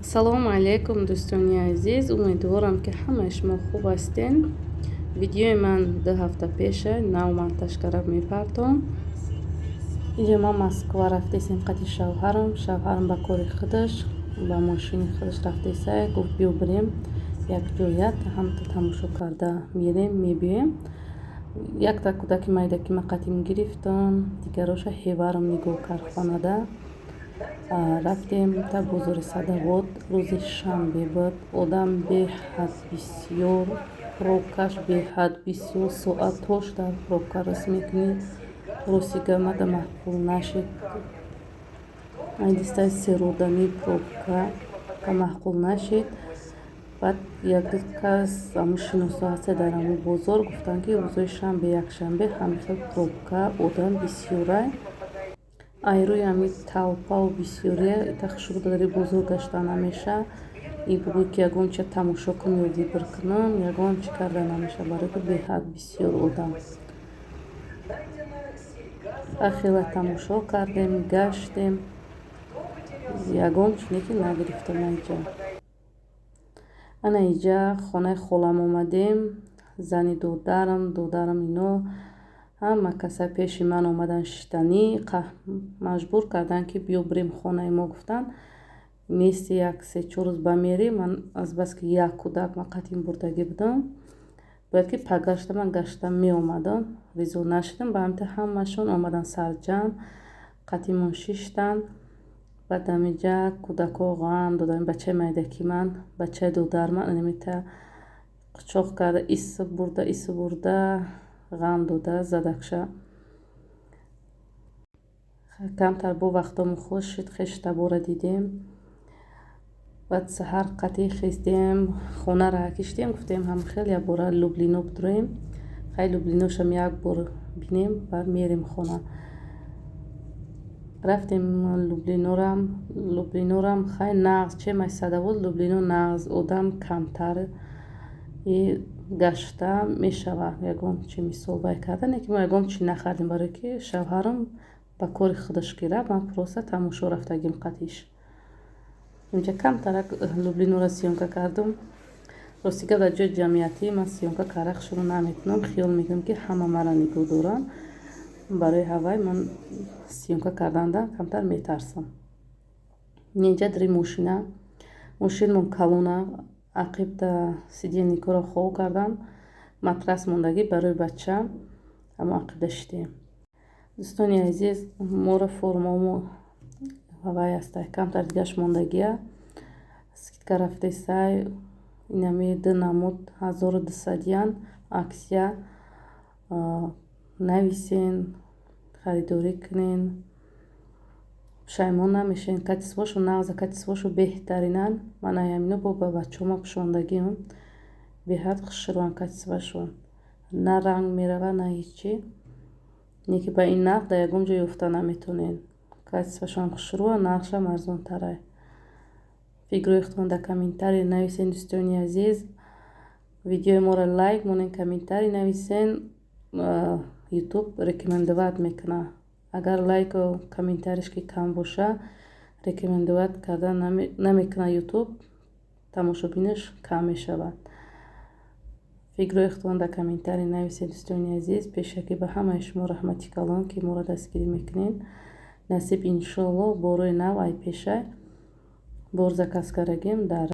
Ассалому алайкум, дӯстони азиз! Умедворам, ки ҳамаи шумо хуб ҳастен. Видеои ман 2 ҳафта пеша, нав монтаж карда мепартом. Инҷо ман Москва рафтесем қати шавҳарам. Шавҳарам ба кори худаш, ба мошини худаш рафтеса. Гуфт: «Биё, бирем як ҷоя, ҳамта тамошо карда мерем, мебиёем». Якта кӯдаки майдаки ма қатим гирифтам, дигароша ҳеварам нигоҳ кард хонада. Рафтем та бозори Садовод. Рӯзи шанбе буд, одам беҳад бисёр, пробкаш беҳад бисёр, соатҳош дар пробка рост мекунӣ. Рости гап, мада маъқул нашид. Айдистаи серодамӣ, пробка ка маъқул нашид. Баъд якду кас ҳамун шиносо ҳаста дар ҳамун бозор, гуфтанд, ки рӯзҳои шанбе, якшанбе ҳамихел пробка, одам бисёрай. Ай рӯи ҳамин толпаву бисёрия ита хушрӯ дари бозор гашта намеша. И бугӯй, ки ягон чиз тамошо кунам ё выбор кунам, ягон чӣ карда намеша, барое ки беҳад бисёр одам. Хела тамошо кардем, гаштем, ягон чизе ки нагирифтам. Айҷа, ана иҷа хонаи холам омадем. Зани додарам, додарам, ино ҳама каса пеши ман омадан шиштанӣ, маҷбур карданд, ки биё, бирем хонаи мо, гуфтанд. Мести як се-чор рӯз ба мерем. Ман азбаски як кӯдак ман қатим бурдагӣ будам, бояд ки пагашта ман гашта меомадам. Ризо нашудам, ба ҳамин ҳамашон омадан, сарҷамъ қатимон шиштанд. Баъд ҳаминҷа кӯдакҳо ғам доданд. Бачаи майдаки ман, бачаи додарман, анамита қучоқ карда, исиб бурда, исиб бурда, ғам дода задакша. Камтар бо вақтому хуш шуд, хешу табора дидем. Баъд саҳар қатъӣ хестем, хонаро киштем, гуфтем, ҳам хел як бора Люблино бидроем. Хай, Люблиношам як бор бинем, баъд мерем хона. Рафтем Люблинорам. Люблинорам хай нағз, чем ай Садовод Люблино нағз, одам камтар и гашта мешавад. Ягон чи мисол вай карда не, ки мо ягон чи нахардем, барое ки шавҳарам ба кори худаш ки рафт, ман просто тамошо рафтагим қатиш. Инҷа камтарак Люблинора съёмка кардам. Рости гап, дар ҷои ҷамъиятӣ ман съёмка карда шурӯъ наметунам, хиёл мекунам, ки ҳама маро нигоҳ доранд. Барои ҳавай ман съёмка карданда камтар метарсам. Инҷа дари мошина, мошинмон калона, ақибда сиденьякҳоро хоб кардам, матрас мондагӣ барои бача, ҳамо ақибда шидем. Дӯстони азиз, моро формамо ҳавай аста, камтар дигаш мондагия, скидка рафтесай. Инами ду намуд 1200 ян, акция. Нависен, харидорӣ кунен, пушаймон намешавен. Качествошо нағза, качествошо беҳтаринанд. Ман ай ҳамино бо ба бачаҳома пӯшондагиам, беҳад хушрӯянд. Качествашон на ранг мерава, на ҳечи. Не ки ба ин нарх дар ягон ҷо ёфта наметонед. Качествашон хушрӯа, нархшам арзонтарай. Фикрҳои худтон дар комментарий нависен, дӯстони азиз. Видеои моро лайк монед, комментарий нависен, Ютуб рекомендовать мекунад. Агар лайку комментариш ки кам боша, рекомендовать карда намекунад Ютуб, тамошобинаш кам мешавад. Фикрҳои худтон дар комментарий нависед, дӯстони азиз. Пешакӣ ба ҳамаи шумо раҳмати калон, ки моро дастгирӣ мекунед. Насиб, иншоалло, борои нав ай пешай бор заказ кардагим дар.